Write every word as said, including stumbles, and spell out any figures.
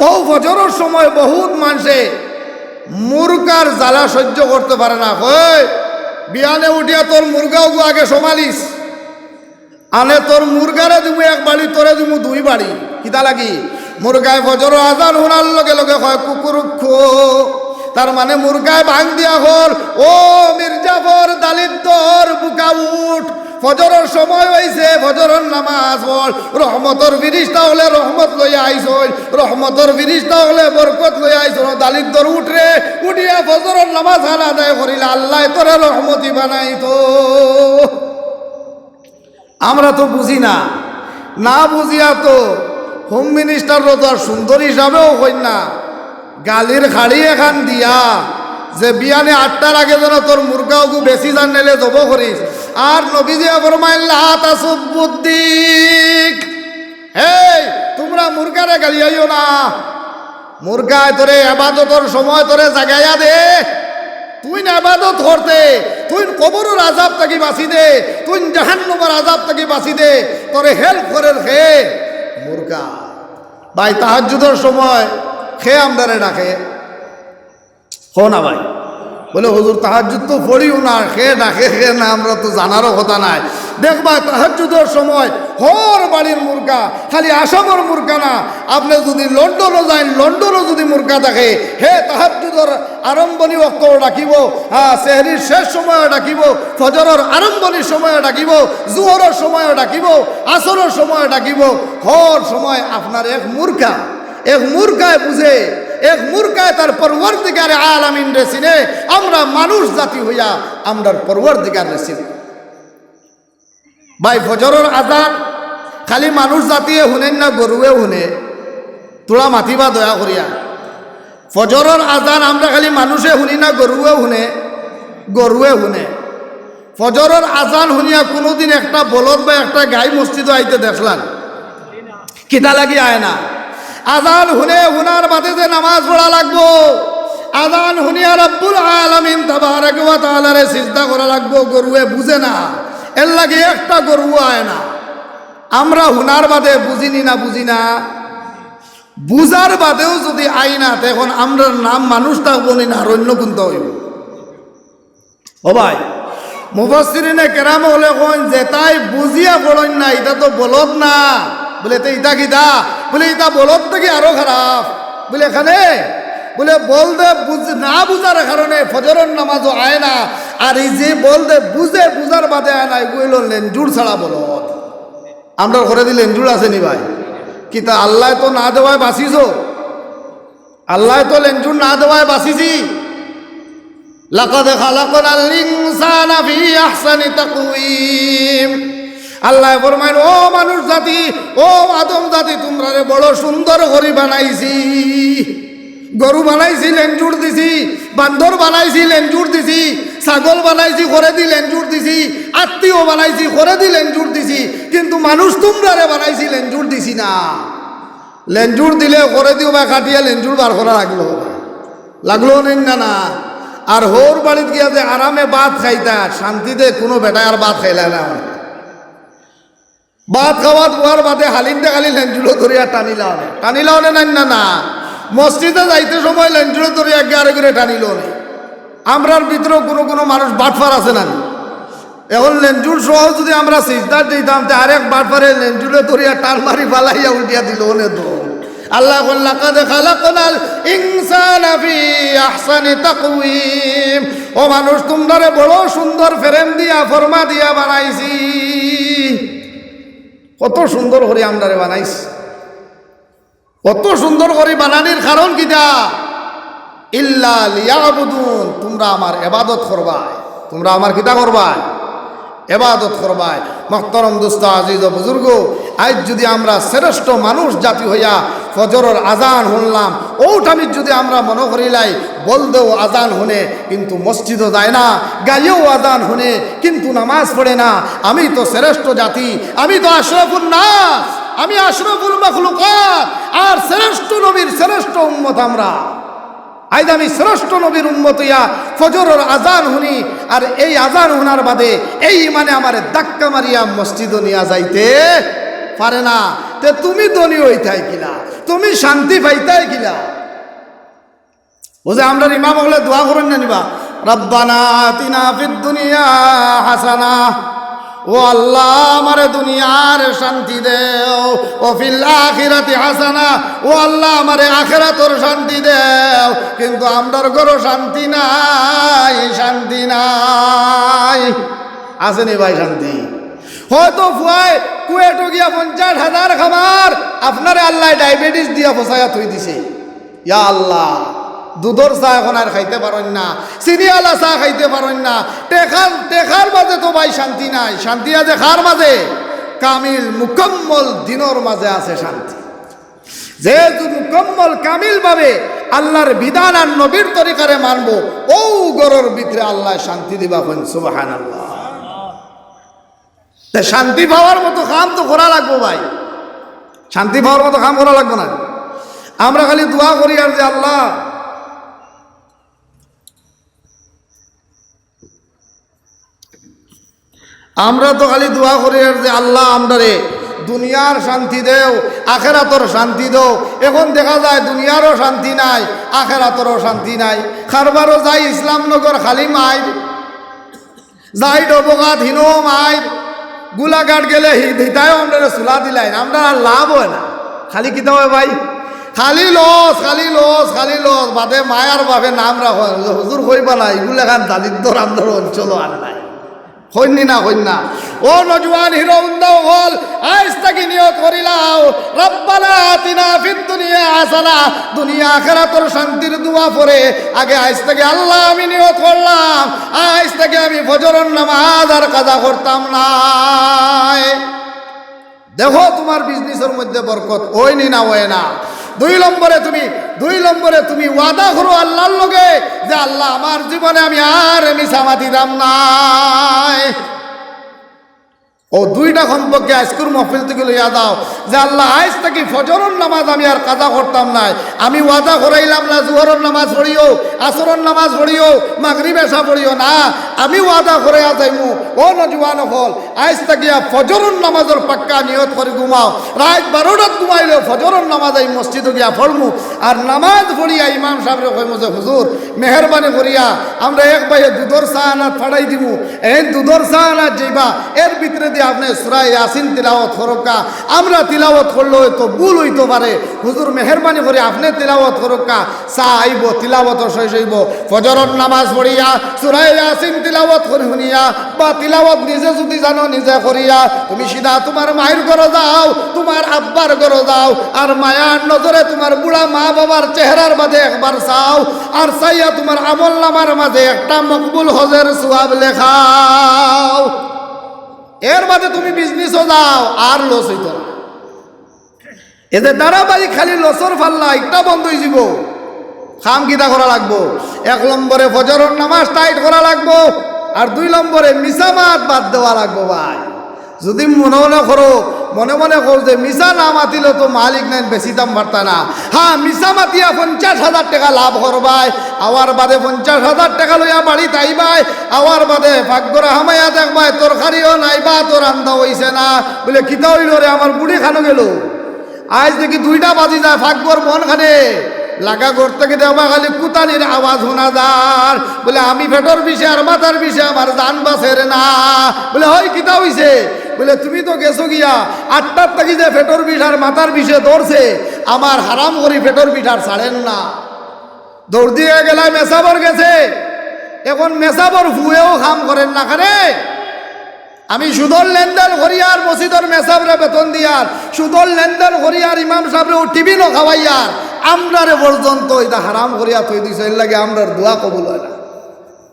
অউ ফজরর সময় বউত মানষে মুরগার জ্বালা সইজ্য করতে পারে না। কয়, "বিয়ানে উঠিয়া তোর মুরগা অগু আগে সমালিস, আনে তোর মুরগারে দিমু এক বাড়ি, তোরে দিমু দুই বাড়ি।" কিতা লাগি? মুরগায় ফজরর আজান হুনার লগে লগে কয়, "কুকুরুক্ষু।" তার মানে মুরগায় বাং দিয়া কর, "ও মীর জাফর, দালিদ্দর বুকা উঠ, ফজরর সময় অইছে, ফজরর নামাজ পড়।" রহমতর ফিরিস্তা অকলে রহমত লইয়া আইছইন, রহমতর ফিরিস্তা অকলে বরকত লইয়া আইছইন। দালিদ্দর উঠ রে, উঠিয়া ফজরর নামাজ খান আদায় করিলে আল্লায় তোরে রহমতি বানাইতো। আমরা তো বুঝি না, না বুঝিয়া তো হোম মিনিস্টাররে তো আর সুন্দর হিসাবেও কইন না। গালির খাড়ি এখান দিয়া যে বিয়ানে আটটার আগে যেন তোর মুরগা অগু বেশি জান নাইলে জব করিস। আর নবীজিয়ে ফরমাইন, "লা তাসুব্বুদ্দিক।" এই, তোমরা মুরগারে গালিয়াইও না। মুরগায় তোরে এবাদতর সময় তোরে জাগাইয়া দে। তুইন এবাদত করতে, তুইন কবরর আজাব থাকি বাঁচি দে, তুইন জাহান্নামর আজাব থাকি বাঁচি দে, তোরে হেল্প করের কে? মুরগা। ভাই, তাহাজ্জুদর সময় কে আমরারে ডাকে? কও না ভাই। বলে, "হুজুর, তাহাজ্জুদ তো পড়িও না, কে ডাকে কে না, আমরা তো জানারও কথা নাই।" দেখবা, তাহাজ্জুদর সময় হর বাড়ির মুরগা, খালি আসামর মুরগা না, আপনে যুদি লন্ডনও যাইন, লন্ডনও যুদি মুরগা থাকে, হে তাহাজ্জুদর আরম্ভণি অক্তও ডাকিবো, হ্যাঁ, সেহরির শেষ সময়ও ডাকিবো, ফজরর আরম্ভণির সময়ও ডাকিবো, জোহরর সময়ও ডাকিবো, আসরর সময়ও ডাকিবো। হর সময় আপনার এক মুরগা, এক মুরগায় বুঝে, এক মুরগায় তার পরওয়ারদিগারে আলামিনরে চিনে। আমরা মানুষ জাতি হইয়া আমরার পরওয়ারদিগাররে চিনি। ভাই, ফজরর আজান খালি মানুষ জাতিয়ে হুনেন না, গরুয়ে হুনে? তোরা মাতিবা দয়া করিয়া। ফজরর আজান আমরা খালি মানুষে হুনি না, গরুয়ে হুনে? গরুয়ে হুনে। ফজরর আজান হুনিয়া কোনোদিন একটা বলদ বা একটা গাই মসজিদো আইতে দেখলাম? কিতা লাগি আয় না? আজান হুনে, হুনার বাদে যে নামাজ পড়া লাগবো, আজান হুনিয়া রব্বুল আলামিন তাবারাক ওয়া তাআলারে সিজদা করা লাগবো, গরুয়ে বুঝে না, এর লাগি একটা গরুও আয় না। আমরা হুনার বাদে বুঝিনি না, বুঝি না, বুঝার বাদেও যুদি আই না, তে এখন আমরার নাম মানুষ থাকবো নি না, আর অন্য কুনতা অইবো? ও ভাই, মুফাসসিরিনে কেরাম অকলে কইন, যেতায় বুঝিয়া পড়ইন না, ইতা তো বলদ না। বলে, "তে ইতা কিতা?" বলে, "ইতা বলদ থাকি আরো খারাপ।" বলে, "কেনে?" বলে, "বলদে বুঝ-, না বুঝার কারণে ফজরর নামাজও আয় না, আর এই যে বলদে বুঝে, বুঝার বাদে আয় না, ইগু অইলো লেঞ্জুর ছাড়া বলদ।" আমরার ঘরে দি লেঞ্জুর আছে নি ভাই? কিতা আল্লায় তো না দেওয়ায় বাঁচিছো? আল্লায় তো লেঞ্জুর না দেওয়ায় বাঁচিছি। লাকাদ খালাকনাল ইনসানা ফি আহসানি তাকওয়িম। আল্লায় ফরমাইন, "ও মানুষ জাতি, ও আদম জাতি, তুমরারে বড় সুন্দর করি বানাইছি।" গরু বানাইছি, লেঞ্জুর দিছি, বান্দর বানাইছি, লেঞ্জুর দিছি, ছাগল বানাইছি, ঘরে দি লেঞ্জুর দিছি, আত্তিও বানাইছি, ঘরে দি লেঞ্জুর দিছি, কিন্তু মানুষ তুমরারে বানাইছি, লেঞ্জুর দিছি না। লেঞ্জুর দিলে ঘরে দিও বা কাটিয়া লেঞ্জুর বার করা লাগলো, লাগলো নি না, না? আর হউর বাড়িত গিয়া যে আরামে ভাত খাইতা, শান্তিতে কুনু বেটায় আর ভাত খাইলা না। ভাত খাওয়াত বওয়ার বাদে হালিন্দে খালি লেঞ্জুড়ো ধরিয়া টানিলাও নে, টানিলাও নে নাই না, না। মসজিদে যাইতে সময় লেঞ্জুড়ো ধরিয়া আগে আরো করে টানিলো নে। আমরার ভিতরেও কুনু কুনু মানুষ বাটফার আছে না নি? এখন লেঞ্জুড় সহ যুদি আমরা সিজদাত দিতাম, তে আরেক বাটফারে লেঞ্জুড়ো ধরিয়া টান মারি ফালাইয়া উল্টিয়া দিলো নে তো। আল্লায় কইন, "লাকাদ খালাকনাল ইনসানা ফি আহসানি তাকওয়িম।" ও মানুষ, তুমরারে বড় সুন্দর ফ্রেম দিয়া, ফর্মা দিয়া বানাইছি। কত সুন্দর করি আমরারে বানাইছ, কত সুন্দর করি বানানির কারণ কিতা? ইল্লা লিয়াবুদুন, তুমরা আমার ইবাদত করবায়। তুমরা আমার কিতা করবায়? ইবাদত করবায়। মহতরম দোস্ত, আজিজ ও বুজুর্গ, আইজ যুদি আমরা শ্রেষ্ঠ মানুষ জাতি হইয়া ফজরর আজান হুনলাম, অউ টাইমে যুদি আমরা মনো করিলাই, বলদেও আজান হুনে, কিন্তু মসজিদো যায় না, গাইয়েও আজান হুনে, কিন্তু নামাজ পড়ে না। আমি তো শ্রেষ্ঠ জাতি, আমি তো আশরাফুন নাস, আমি আশরাফুল মখলুকাত, আর শ্রেষ্ঠ নবীর শ্রেষ্ঠ উম্মত আমরা। আইজ আমি শ্রেষ্ঠ নবীর উম্মত অইয়া ফজরর আজান হুনি, আর এই আজান হুনার বাদে এই ইমানে আমারে ধাক্কা মারিয়া মসজিদো নিয়া যাইতে পারে না। তে তুমি ধনী অইতায় কিলা? তুমি শান্তি পাইতায় কিলা? বুঝে, আমরার ইমাম অকলে দোয়া করইন না নি বা, "রব্বানা আতিনা ফিদ দুনিয়া হাসানা।" ও আল্লাহ, আমারে দুনিয়ার শান্তি দেও। "ওয়া ফিল আখিরাতি হাসানা।" ও আল্লাহ, আমারে আখেরাতর শান্তি দেও। কিন্তু আমরার ঘরো শান্তি নাই, শান্তি নাই। আছে নি ভাই শান্তি? হয়তো ফুয়ায় কুয়েটো গিয়া পঞ্চাশ হাজার কামার, আপনারে আল্লায় ডায়াবেটিস দিয়া ফসাইয়া থই দিছে। ইয়া আল্লাহ, দুধর চা এখন আর খাইতে পারইন না, চিনিআলা চা খাইতে পারইন না। টেকার, টেকার মাঝে তো ভাই শান্তি নাই, শান্তি আছে কার মাঝে? কামিল মুকাম্মল দিনর মাঝে আছে শান্তি। যে যু-, মুকাম্মল কামিল ভাবে আল্লাহর বিধান আর নবীর তরিকারে মানবো, অউ ঘরর ভিতরে আল্লায় শান্তি দিবা। কইন সুবহানাল্লাহ। তে শান্তি পাওয়ার মতো কাম তো করা লাগবো ভাই, শান্তি পাওয়ার মতো কাম করা লাগবো না? আমরা খালি দোয়া করি আর যে আল্লাহ, আমরা তো খালি দোয়া করি আর যে আল্লাহ আমরারে দুনিয়ার শান্তি দেও, আখেরাতর শান্তি দেও। এখন দেখা যায় দুনিয়ারও শান্তি নাই, আখেরাতরও শান্তি নাই। কারবারও যাই ইসলামনগর খালি মাইর, যাই ডবকাত হিনো মাইর, গোলাঘাট গেলে হি-, হিতায়ও আমরারে চুলা দিলাইন, আমরার আর লাভ অয় না। খালি কিতা অয় ভাই? খালি লস, খালি লস, খালি লস। বাদে মায়ার বাপে নাম রাখো, হুজুর কইবা না, ইগুলা খান দালিদ্দর আমরার অঞ্চলও আর নাই। কইন নি না, কইন না। ও নজওয়ান হিরো উন্দা অকল, আইজ থাকি নিয়ত করিলাও, রব্বানা আতিনা ফিদ দুনিয়া হাসানা, দুনিয়া আখেরাতর শান্তির দোয়া পড়ে। আগে আইজ থাকি আল্লাহ আমি নিয়ত করলাম, আইজ থাকি আমি ফজরর নামাজ আর কাজা করতাম নায়। দেখো তুমার বিজনেসর মধ্যে বরকত অয় নি না অয় না। দুই নম্বরে তুমি, দুই নম্বরে তুমি ওয়াদা করো আল্লাহর লগে যে, "আল্লাহ, আমার জীবনে আমি আর মিছা মাতিতাম নায়।" ও দুইটা সম্পর্কে আইজকুর মহফিল থাকি লইয়া যাও যে, "আল্লাহ, আইজ থাকি ফজরর নামাজ আমি আর কাজা করতাম নায়। আমি ওয়াদা করাইলাম না জুহরর নামাজ পড়িও, আসরর নামাজ পড়িও, মাগরিব এশা পড়িও না। আমি ওয়াদা করাইয়া যাইমু।" ও নজওয়ান অকল, আইজ থাকিয়া ফজরর নামাজর পাক্কা নিয়ত করি ঘুমাও। রাইত বারোটাত ঘুমাইলেও ফজরর নামাজ আমি মসজিদো গিয়া পড়মু। আর নামাজ পড়িয়া ইমাম সাবরে কইমু যে, "হুজুর, মেহেরবানি করিয়া আমরা এক ভাইয়ে দুধর চা আনাত ফাড়াই দিমু। এইন দুধর চা আনাত যাইবা, এর ভিতরেদি আপনে সূরা ইয়াসিন তিলাওয়াত করউক্কা। আমরা তিলাওয়াত করলে হয়তো ভুল অইতো পারে। হুজুর, মেহেরবানি করি আপনে তিলাওয়াত করউক্কা।" চা আইবো, তিলাওয়াতও শেষ অইবো। ফজরর নামাজ পড়িয়া, সূরা ইয়াসিন তিলাওয়াত করি হুনিয়া, বা তিলাওয়াত নিজে যুদি জানো, নিজে করিয়া, তুমি সিধা তুমার মাইর ঘরো যাও, তুমার আব্বার ঘরো যাও, আর মায়ার নজরে তুমার বুড়া মা-বাবার চেহারার বাদে একবার চাও, আর চাইয়া তুমার আমলনামার মাঝে একটা মকবুল হজের সওয়াব লেখাও। এর বাদে তুমি বিজনেসো যাও, আর লস অইতো না। এতে ধারাবাহিক খালি লসর ফাল্লা একটা বন্ধ অইযিবো। কাম কিতা করা লাগবো? এক নম্বরে ফজরর নামাজ টাইট করা লাগবো, আর দুই নম্বরে মিছা মাত বাদ দেওয়া লাগবো ভাই। যুদি মনে মনে করো, মনে মনে কও যে মিছা না মাতিলে তো মালিক নাইন বেচিতাম পারতা না। হ্যাঁ, মিছা মাতিয়া পঞ্চাশ হাজার টেকা লাভ করবায়, আওয়ার বাদে পঞ্চাশ হাজার টেকা লইয়া বাড়িত আইবায়, আওয়ার বাদে পাকঘরো হামাইয়া দেখবায় তরকারিও নাই, ভাতও রান্ধা অইছে না। বুলে, "কিতা অইলো রে, আমার বুড়ি খানো গেলো?" আইজ দেখি দুইটা বাজি যায়, পাকঘর বন খানে। লাগা ঘর থাকি দেখবা খালি কুতানির আওয়াজ হুনা যার। বুলে, "আমি পেটর বিষে আর মাথার বিষে আমার জান বাঁচের না।" বুলে, "হই কিতা অইছে?" বুলে, "তুমি তো গেছো গিয়া, আটটার থাকি যে পেটর বিষ আর মাথার বিষে ধরছে, আমার হারাম করি পেটর বিষ আর ছাড়ের না।" দৌড় দিয়া গেলায় মেসাবর গেছে। এখন মেসাবর ফুয়েও কাম করের না, কেনে? আমি সুদর লেনদেন করিয়ার মসজিদর মেসাবরে বেতন দিয়ার, সুদর লেনদেন করিয়ার ইমাম সাবরেও টিফিনও খাওয়াইয়ার, আমরারে পর্যন্ত ইতা হারাম করিয়া থই দিছে, এর লাগি আমরার দোয়া কবুল অয় না।